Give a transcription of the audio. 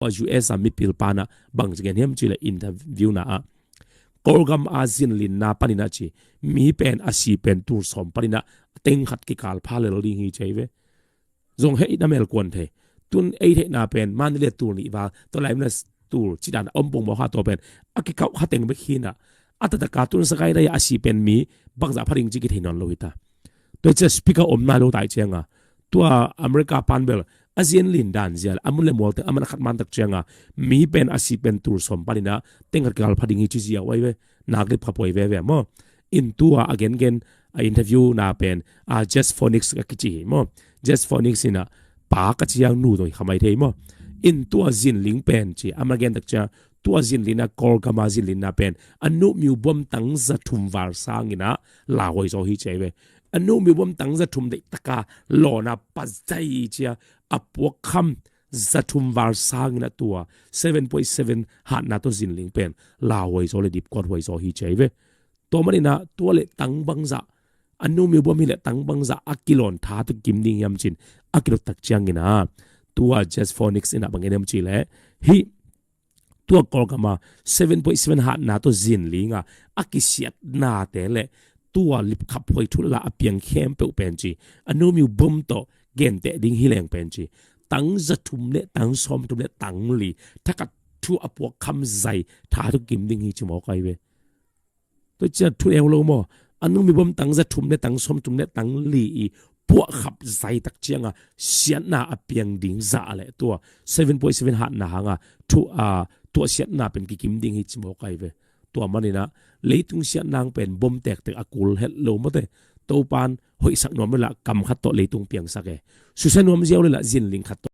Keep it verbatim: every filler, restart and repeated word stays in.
Tua U S a mipil panah bang ci gen hiam cih leh interview na ah Kawlgam a zinlinna paninah ci, mi pen a si pen tul sawm paninah teng khat kikal pha lel ding hi ci ahi ve. Zong heh i na melkuan thei. Tun ei theihna pen man le tul nih val tua lai na tul ci dan a om pong mawk ha, tua pen a kikauh kha teng bek hinah a taktak a tun sakai dai a si pen mi bangzah pha ding ci kithei nawn lo hi ta. Tua ciah speaker omna lo tai cianga tua America pan bel a zinlin dan zia le a mun le mual teng a man a khat man tak cianga mi pen a si pen tul sawm paninah teng khat kikal pha ding hi ci zia uai ve. Nak lip kha puai veve maw? In tua a gengen a interview na pen a Jess Phoenix ka kici hi maw? Jess Phoenix inah pa ka ciang nu doi kha mai thei maw? In tua zinling pen ci a man a gen tak ciang tua zinlinna Kawlgam a zinlinna pen a nuhmiu bom tang za thum val sanginah lauhuai zaw hi ci ahi ve. A nuhmiu bom tang za thum deih taka lawna pazai cia a puakkham za thum val sanginah tua seven point seven hatna tawh zinling pen lauhuai zaw le dipkuat huai zaw hi ci ahi ve. Tua maninah tua le tang bangzah a nuhmiu bom hi le tang bangzah a kilawn tha tawh kim ding hiam cin a kilot tak cianginah tua Jess Phoenix inah bang en hiam cih leh hih tua Kawlgam a seven point seven hatna tawh zinlinga a kisiatnate le tua lipkhap huai thu la a piang khempeuh pen ci a nuhmiu bom tawh genteh ding hi leng pen ci tang za thum le tang sawm thum le tang li thakhat thu a puakkham zai tha tawh kim ding hi ci mawk ahi ve. Tua ciah thu eu lo maw? A nuhmiu bom tang za thum le tang sawm thum le tang li i puahkhap zai tak cianga siatna a piang ding zah le tua seven point seven hatna hanga thu a tua siatna pen kikim ding hi ci mawk ahi ve. Tua maninah leitung siatna hang pen bom tektek a kul het lo mawte. Topan hoihsak nuam le lah kam khat tawh leitung piangsak e. Susia nuam ziau le lah zinling khat tawh